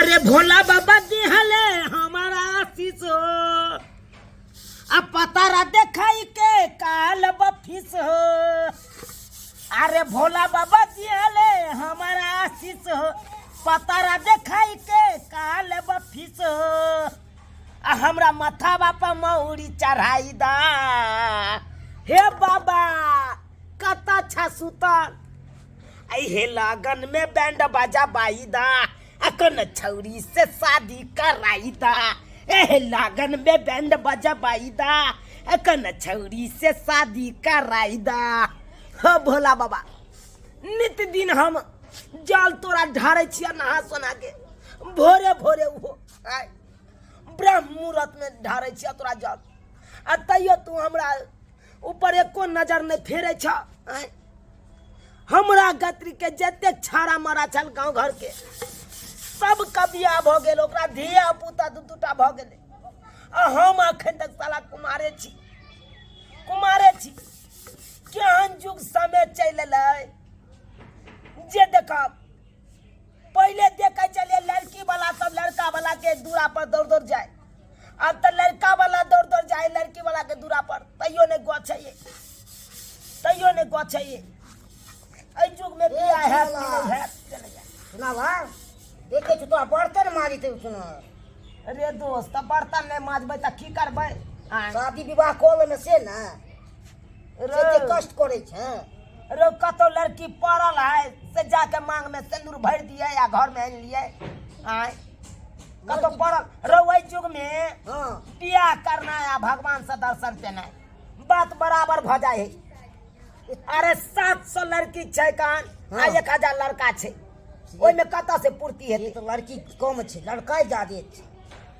अरे भोला बाबा दिहले हमारा आशीष हो, आ पतारा देखाई के काल बफिस हो। अरे भोला बाबा दिहले हमारा आशीष हो, पतारा देखाई के काल बफिस हो। आ हमरा माथा बापा मौरी चढ़ाई दा हे बाबा, कत अच्छा सुतल हे लगन में बैंड बाजा बाई दा, अकन छौरी से शादी कराई दा। एहे लगन में बैंड बाजा बाई दा, अकन छौरी से शादी कराई दा। हो भोला बाबा, नित दिन हम जल तोरा ढारै छियै नहा सोना के, भोरे भोरे उहो आय ब्रह्म मुहूर्त में ढारै छियै तोरा जल, आ तैयो तू हमरा ऊपर एको नजर नहि फेरै छ। आँय, हमरा गत्री के जतेक छाड़ा मारा छल गाँव घर के सब कबिया भऽ गेल, ओकरा धिया पुता दू दूटा भऽ गेलै, आ हम अखन तक साला कुमारे छी, कुमारे छी। केहन युग समय चलि एलै जे देखब पहिले देखै छलियै लड़की वाला सब लड़का वाला के दूरा पर दौड़ दौड़ जाय, आब तऽ लड़का वाला दौड़ दौड़ जाय लड़की वाला के दूरा पर, तैयो नहि गछैये, तैयो नहि गछैये। एहि युग में बियाह हैत कि नहि हैत से नहि जानि। सुनावा देखे छी तोरा बर्तन माजैत सुना। अरे दोस्त, तऽ बर्तन नहि माजबै तऽ की करबै? आँय? शादी विवाह कऽ लेने से ने रे, से कष्ट करै छै। रे कतौ लड़की पड़ल है से जाके मांग में सिंदूर भरि दिए या घर में आनि लिए। आँय, कतौ पड़ल रौ एहि युग में बियाह करना या भगवान से दर्शन पेनाइ बात बराबर भऽ जाइ है। अरे 700 लड़की छै कान आ 1000 लड़का छै, ओहिमे कतऽ से पूर्ति हेतै? तऽ लड़की कम छै, लड़का ज्यादे छै।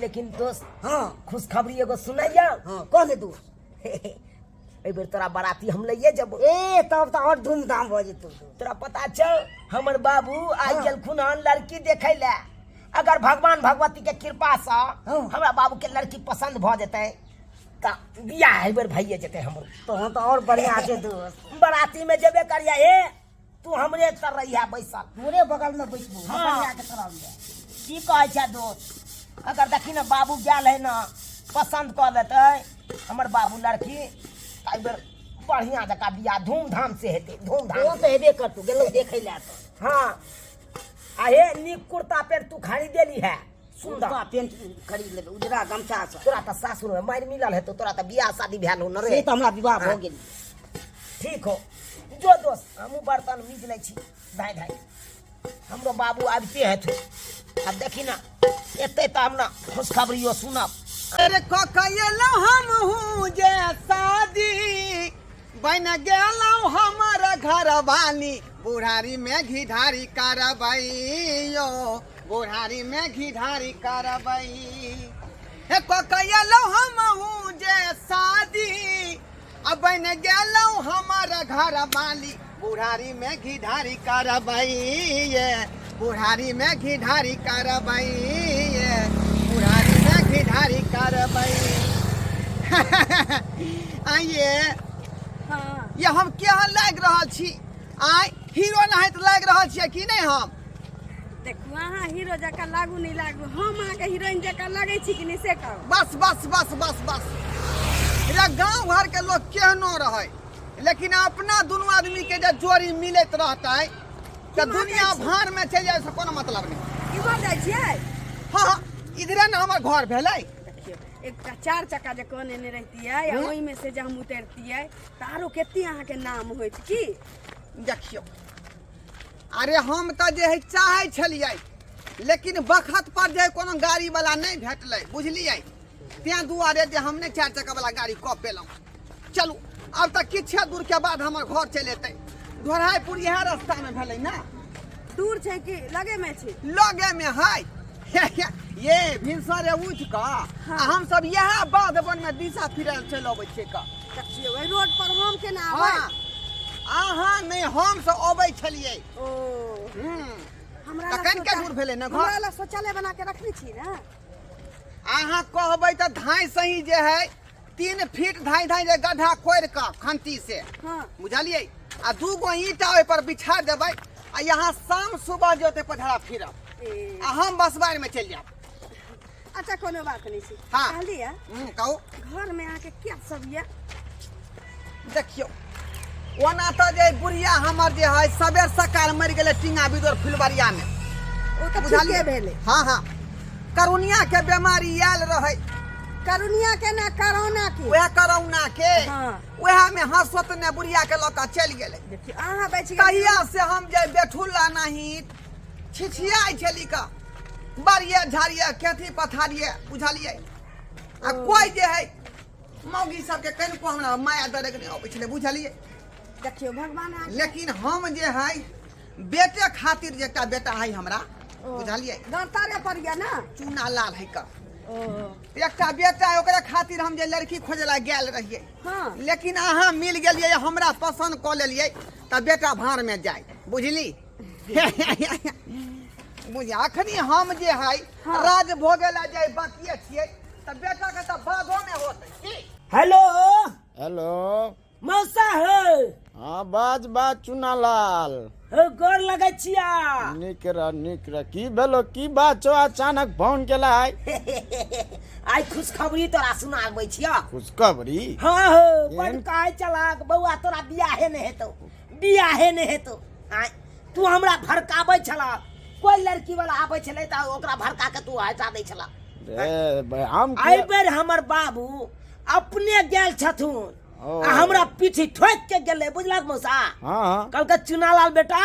लेकिन दोस्त, हाँ, खुशखबरी एगो सुनैया। हाँ, कह ने दोस्त। एहि बेर तोरा बाराती हम लइए जेबो। ए तब तऽ आओर धूमधाम भऽ जेतौ। तोरा पता छौ हमर बाबू आइ गेलखुन हन लड़की देखै लए। अगर भगवान भगवती के कृपा से हमरा बाबू के लड़की पसंद भऽ जेतै तऽ बियाह एहि बेर भइए जेतै हमरो। तहन तऽ आओर बढ़िआँ छै दोस्त। बाराती में जेबे करिया, हे तू हमरे तर रहिया बैसल, तोरे बगल में बैसबो। हाँ। के तरफ जा। की कहै छै दोस्त, अगर देखी ने बाबू गेल है ने पसंद कऽ लेतै हमर बाबू लड़की, तऽ एहि बेर बढ़िआँ जकाँ बियाह धूमधाम से हेतै, धूमधाम ओ से। तऽ हेबे करतौ, गेलौ देखै लए तऽ। हाँ, आ हे नीक कुर्ता पेंट तू खरीदेली है सुंदर? कुर्ता पेंट खरीद लेबै, उजरा गमछा सब। तोरा तऽ सासुर में मारि मिलल हेतौ, तोरा तऽ बियाह शादी भेल हो न रे? से तऽ हमरा विवाह भऽ गेल। ठीक हो जो दोस्त, हमहूँ बर्तन मीज लै छी धाय धाय। हमरो बाबू आबिते हेथुन, आब देखी ना एतै तऽ हम ना खुशखबरियो सुनब। अरे ककयलहुँ हमहूँ जे शादी, बन गेलहुँ हमर घरवाली। बुढ़ारी में घिढारी करबै यो, बुढ़ारी में घिढारी करबै। हे ककयलहुँ हमहूँ जे शादी, आ बन गेलहुँ हमर घरवाली। बुढ़ारी में घिढारी करबै ये, बुढ़ारी में घिढारी करबै ये, बुढ़ारी में घिढारी करबै। आइए। हाँ। ये हम केहन लागि रहल छी? आइ हीरो नहाइत लागि रहल छियै कि नहि हम? देखू, अहाँ हीरो जकाँ लागू नहि लागू, हम अहाँके हीरोइन जकाँ लगै छी कि नहि से कहू। बस बस बस बस बस रे, गाँव घर के लोग केहनो रहे, लेकिन अपना दुनू आदमी के जे जोड़ी मिलैत रहतै तऽ की दुनिया मांगै छी? भार में चलि जाय से कोनो मतलब नहि। किम्हर जाइ छियै? हाँ हाँ, इधरे ने हमर घर भेलै। देखियौ, एकटा चार चक्का जे कऽ नेने रहितियै आ ओहिमे से जे हम उतरतियै तऽ आरो कते अहाँके नाम होइत की। देखियौ, अरे हम तऽ जे है चाहै छलियै, लेकिन बखत पर जे कोनो गाड़ी वाला नहि भेटलै, बुझलियै? तें दुआरे जे हम नहि चारि चक्का वाला गाड़ी कऽ पेलहुँ। चलू, आब तऽ किछे दूर के बाद हमर घर चलि एतै। ढोढ़ाइपुर इएह रास्तामे भेलै ने? दूर छै कि लगेमे छै? लगेमे है। ये भिनसरे उठि कऽ आ हमसब इएह बाध बनमे दिशा फिरल चलि अबै छियै कऽ। देखियौ, एहि रोड पर हम केना आबै? हाँ, अहाँ नहि, हम सब अबै छलियै। ओ हमरा तऽ लग कनिके दूर भेलै ने घर? हमरा लग शौचालय बना के रखने छी ने? अहाँ कहबै तऽ धाँइ सही जे है 3 फीट धाँइ धाँइ जे गड्ढा कोरि कऽ खंती से, बुझलियै, आ 2 गो ईंटा ओहि पर बिछा देबै आ यहाँ शाम सुबह जे ओतै पधरा फिरब। ए, आ हम बसबार में चलि जायब। अच्छा कोनो बात नहीं छै। हाँ। कहलियै कहू। घर में अहाँके क्या सब ये? देखियौ ओना तऽ जे बुढ़िया हमर जे है सबेर सकाल मरि गेलै टींगा बिदोर फुलबरिया में। ओ तऽ बुझलियै? ठीके भेलै। हाँ हाँ, करुनिया के बीमारी आयल रहै। करुनिया के ना, करोना के। वएह करोना के। हाँ। वएह में हंसत ने बुढ़िया के लऽ कऽ चलि गेलै। देखियौ अहाँ बचि गेलियै। तहिया से हम जे बेठुला नहीं छिछियाइ छली कऽ बाड़िए झाड़िए खेती पथारिए, बुझलियै? आ कोइ जे है मौगी सबके कनिको हमरा माया दरेक नहि अबै छलै, बुझलियै? देखियौ भगवान अहाँके- लेकिन हम जे है बेटे खातिर, जे एकटा बेटा है हमरा, बुझलियै? गलतारे पर यऽ ना। चूना लाल है कऽ ओ एकटा बेटा है, ओकरा खातिर हम जे लड़की खोजे ला गेल रहियै। हाँ। लेकिन अहाँ मिल गेलियै, हमरा पसंद कऽ लेलियै, तऽ बेटा भाड़ में जाय, बुझली? बुझ अखनी हम जे है हाँ। राज भोगे ला जाय बाकिए छियै, तऽ बेटा के तऽ बाधो में होतै की? हेलो। हेलो। मौसा हो। हाँ, बाज बाज चुनालाल। हो, गोर लगै छिया। नीक रह, नीक रह। की भेलो, की बात छौ, अचानक फोन केला आइ? आइ खुशखबरी तोरा सुनाबै छिया। खुशखबरी? हाँ हो, बड एहन- कहै चलाक बौआ तोरा बियाहे नहि हेतौ, बियाहे नहि हेतौ। आँय, तू हमरा भड़काबै छला, कोई लड़की वाला आबै छलै तऽ ओकरा भड़का के तू हटा दै छला। रे भाई, हम एहि बेर हमर बाबू अपने गेल छथुन ओ। आ हमरा पीठी ठोकि के गेलै, बुझलक मौसा? हाँ हाँ। कहलकै चुनालाल बेटा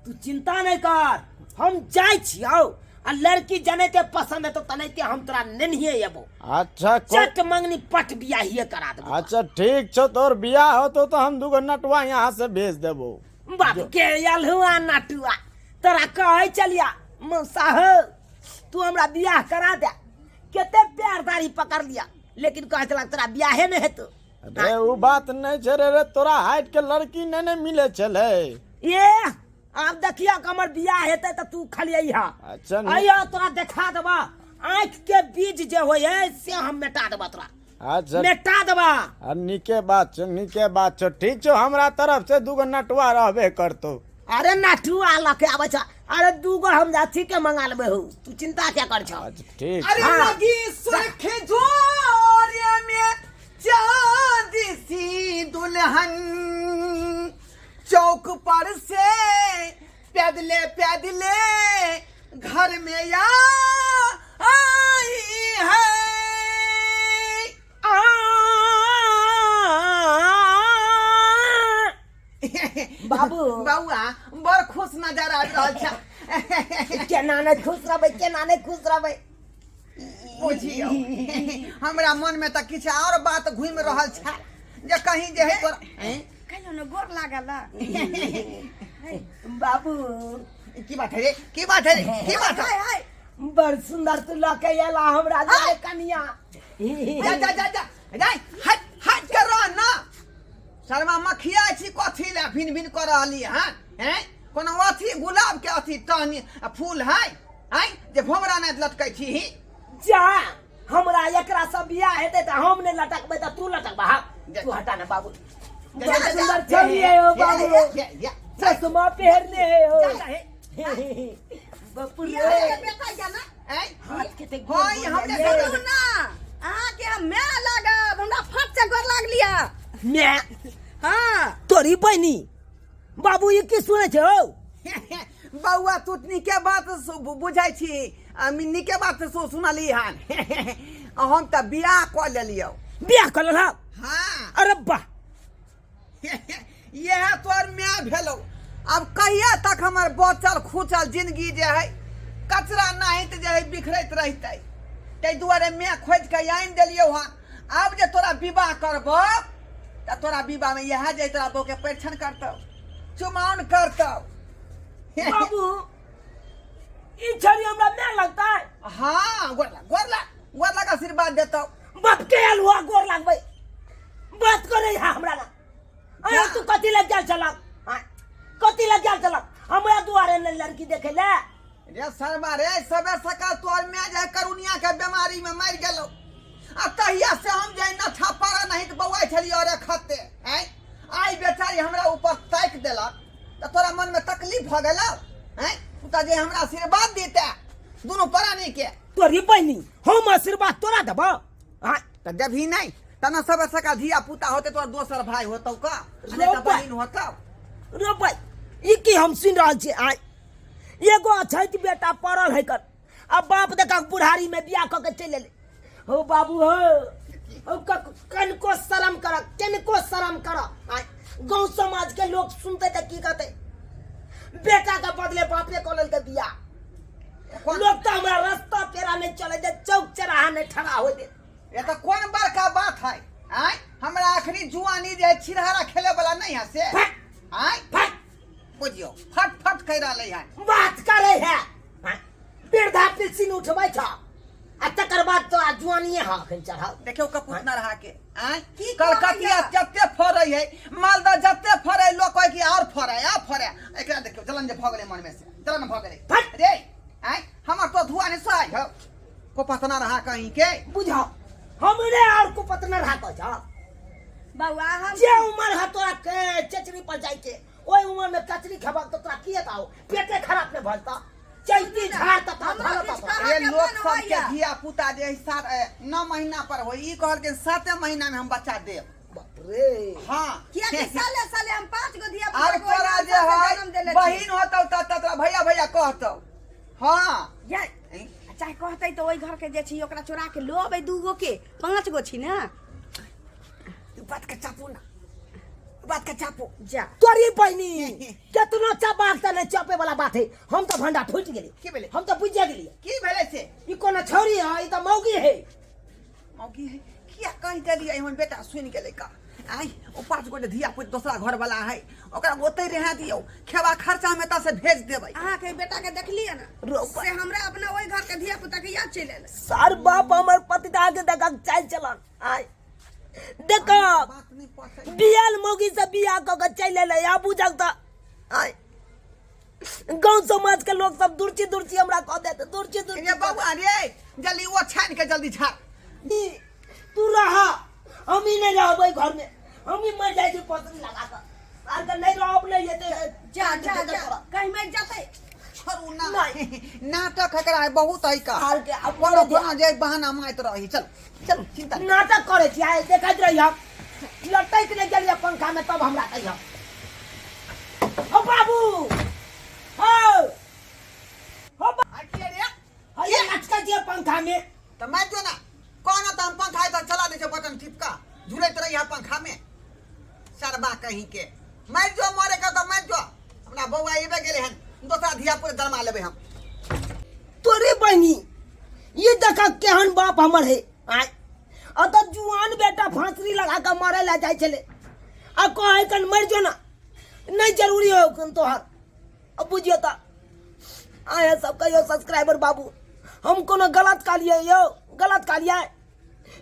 तू चिंता नहीं कर, हम जाइ छियौ आ लड़की जनैते पसंद हेतौ तनैते हम तोरा नेनहिए एबो। अच्छा चट मंगनी पट बियाहिए करा देबो। अच्छा ठीक छौ, तोर बियाह होतो तो हम दूगो नटुआ यहाँ से भेज देबो। बाप के अलहुआ नटुआ, तोरा कहै चलिया मौसा हो तू हमरा बियाह करा दे, कते प्यार दाढ़ी पकड़ लिया, लेकिन कहै छला तोरा बियाहे नहीं हेतौ। अरे उ बात नहीं छे रे, रे तोरा हाइट के लड़की नहीं ने मिले छले। ये आब देखिया कि हमर बियाह हेतै तऽ तू खाली अइहा। अच्छा अइहा तोरा देखा देबा, आँखि के बीज जे होइ है से हम मेटा देबा तोरा। अच्छा मेटा देबा। आ नीके बात छौ, नीके बात छौ। ठीक छौ, हमरा तरफ से दूगो नटुआ रहबे करतौ। अरे नटुआ लऽ के आबै छ, अरे दूगो हम अथी के मंगा लेबै हौ, तू चिंता क्या कर छौ? अच्छा ठीक। अरे हाँ। लगी सुर्ख जोरे में चांद सी दुल्हन, चौक पर से पैदले पैदले घर में आ आई है। आ बाबू। बउआ बड़ खुश नजर आबि रहल छै। केना नहि खुश रहबै, केना नहि खुश रहबै? बुझियौ हमरा मन में तऽ किछु और बात घूमि रहल छै जे कहीं जे है तोरा हैं? कहियो ने गोर लागल। बाबू। की बात है रे, की बात है रे, की बात है? हाय हाय। बड़ सुंदर तू लऽ के अयला हमरा लगे कनिया। जा जा जा जा जा, हट हट कर रह ना शर्मा, मखिया छी कथी ले भिन भिन कर रहली हन? हैं, कोनो अथी गुलाब के अथी टहनी आ फूल है हैं जे भोमरा नहि लटकै छी ही? जा, हमरा एकरा सब बियाह हेतै तऽ हम नहि लटकबै तऽ तू लटकबा? तू हटा ना बाबू। जा, बड़ जा, जा, सुंदर जा, छवि है हो बाबू, जा, जा, चश्मा पहनने है हो। जा, जा, बापू रे। अहाँके बेटा यऽ ना? हैं? हाथ के ते हाँ, ई हमरे गोर सुनू ना, अहाँके हम माय लागब, हमरा फट से गोर लागलियै। मैं हाँ। तोरी बहिनी। बाबू ई की सुनै छौ? बौआ तू नीके बात बुझै छी, आ नीके बात सुनली हन। हम तऽ बियाह कऽ लेलियौ। बियाह कऽ लेलहक? हाँ। अरे वाह। इएह तोहर माय भेलौ। अब कहिया तक हमर बचल खुचल जिंदगी जे है कचरा नाहित जे है बिखरैत रहितै, ताहि दुआरे माय खोजि कऽ आनि देलियौ हन। आब जे तोरा विवाह करबौ तऽ तोरा विवाहमे इएह जे तोरा बहूके परिछन करतौ, चुमाओन करतौ। बाबू ई छड़ी हमरा माय लगतै? हाँ, गोर लाग, गोर लाग, गोर लाग, आशीर्वाद देतौ। बाप के अलुआ गोर लागबै, बात करे है हमरा ना। अरे तू कथी लग गेल छलक? आँय, कथी लग गेल छलक हमरा दुआरे ने लड़की देखे ले? रे शर्मा रे, सबेर सकाल तोहर माय जे करुनिया के बीमारी में मरि गेलौ, आ तहिया से हम जे नठा पारा नहीं तऽ बौआइ छलियै रे खत्ते। आँय, आइ बेचारी हमरा ऊपर ताकि देलक तऽ तोरा मन में तकलीफ भऽ गेलौ? आँय, तू तऽ जे हमरा आशीर्वाद दिते। दुनू प्राणी के। तोरी बहिनी, हम आशीर्वाद तोरा देबो? हाँ। तऽ देबही नहि तना सब सका धिया पुता होते, तोरा दोसर भाई होतौ का आ नहि तऽ बहिन होतौ। रो भाई, ई की हम सुनि रहल छी? आय, एगो अछैत बेटा पड़ल है कर आ बाप देखा बुढ़ारी में बियाह कऽ के चलि एलै। हो बाबू हो, हो कनिको शरम कर, कनिको शरम कर। आय, गाँव समाज के लोग सुनते तऽ की कहते? बेटा के बदले बापे कऽ लेलकै बियाह। लोग तऽ हमरा रास्ता पेरा नहि चले दे, चौक चौराहा नहि ठड़ा होय दे। ये तऽ कोन बड़का बात है? आय, हमरा अखनी जुआनी जे है छिरहरा खेले वाला नहीं है से। फट। आय। फट। बुझियो फट फट कह रहले है। बात करे है। हाँ, वृद्धा पेंशन उठबै छ आ तकर बाद तो जुआनिए हा अखन चढ़ल। देखियो कपूत न रहा के। आय, की कलकतिया कहैया? जते फरै है, मालदा जते फरै, लोग कहै कि और फरै आ फरै। एकरा देखियो जलन जे भ गेलै, मन में से जलन भ गेलै। फट। रे आय, हमर तो धुआ नहीं सहाय हो को पतना रहा कहीं के। बुझाओ हमरे और को पतना रहा कह जा। बौआ हम जे उम्र है तोरा के चचरी पर जाय के, ओइ उम्र में कचरी खेबा तो तोरा की हेताओ? पेटे खराब ने भजता, चैती झाड़ तथा हमरा धरता। किछु तोरा। कहऽ ये के लोग मन सबके होइया। धिया पुता जे है 7 9 महीना पर होई, ई कहलखिन 7 महीना में हम बच्चा देब। बाप रे। हाँ। कियाकि साले साले हम 5 गो धिया पुता आर के ओहि तोरा नाम जे से है जन्म देले छी। बहिन होतौ त तोरा भैया भैया कहतौ। हाँ। या, चाहे कहतै तऽ ओहि घर के जे छी ओकरा चोरा के लो अबै, 2 गो के 5 गो छी ने। बात के चापू ना, बात के चापू। जा। तोरी बहिनी, केतना चबाक त नहीं चपे वाला बात है। हम तो भंडा फूट गेली। की भेलै? हम तो बुझि गेली। की भेलै से? ई कोनो छौरी है, ई त मौगी है। मौगी है? किया कहि देलियै? हमर बेटा सुनि गेलै का। आइ ओ 5 गोटे धिया पुत दोसरा घर वाला है, ओकरा ओतै रहै दियौ, खेबा खर्चा में से भेज देबै। अहाँके बेटा के देखलियै ने से हमरा अपना ओहि घर के धिया पुता के याद चलि एलै। सार बाप हमर पतिदा के देखा चाल चलन। आय देखो बात नहीं पसै। बियाल मौगी से बियाह कऽ के चलि एलै। आ बुझल तऽ आय गाँव समाज के लोग सब दुर्ची दुर्ची हमरा कह देत, दुर्ची दुर्ची। रे बौआ रे, जल्दी ओ छानि के जल्दी झाड़। ई, तू रह, हम ही नहीं रहबै घर में, हम ही मर जाइ छी पसरी लगा कऽ। आर के नहीं रहब नहीं हेतै। जा जा जा, कहीं मरि जेतै। छोड़ू ना, नाटक एकरा है बहुत है का। आर के अब कोनो मरे दिया। कोनो जे बहाना मारैत रही। चल चल, चिंता नहीं। नाटक करै छी? आइ देखैत रही हम, लटकि नहि गेलियै पंखा में तब हमरा कहियो। ओ बाबू हो, हो आ किया रे? हइये लटकै छियै पंखा में। तऽ मारि दियौ ना कहना तऽ हम पंखा तऽ चला दै छै, बटन टिपका झुलैत रही है पंखा में। सरबा कहीं के, मारि जो, मरे के तऽ मारि जो। हमरा बौआ एबे गेलै हन, दोसरा धिया पुता जन्मा लेबै हम। तोरे बहिनी, ये देखा केहन बाप हमर है। आय आ तऽ जुआन बेटा फांसरी लगा के मरे ला जाइ छलै आ कहै कन मरि जो ना, नहीं जरूरी हो कन तोहर। अब बुझियो तऽ आए सब कहियो सब्सक्राइबर बाबू, हम कोनो गलत कहलियै यौ? गलत कहलियै?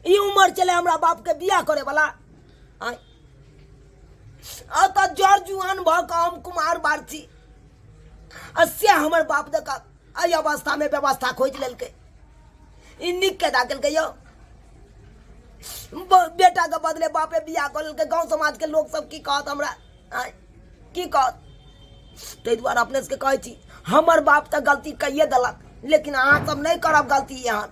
ई उम्र चले हमरा बाप के बियाह करे वाला। आय आ तऽ जर जुआन भऽ कऽ हम कुमार बार छी आ से हमर बाप देखा एहि अवस्था में व्यवस्था खोजि लेलकै। ई नीक केदा केलकै यौ? बेटा के बदले बापे बियाह कऽ लेलकै। गाँव समाज के लोग सब की कहत हमरा? आँय, की कहत? ताहि दुआरे अपने सबके कहै छी, हमर बाप तऽ गलती कैये देलक, लेकिन अहाँ सब नहि करब गलती एहन।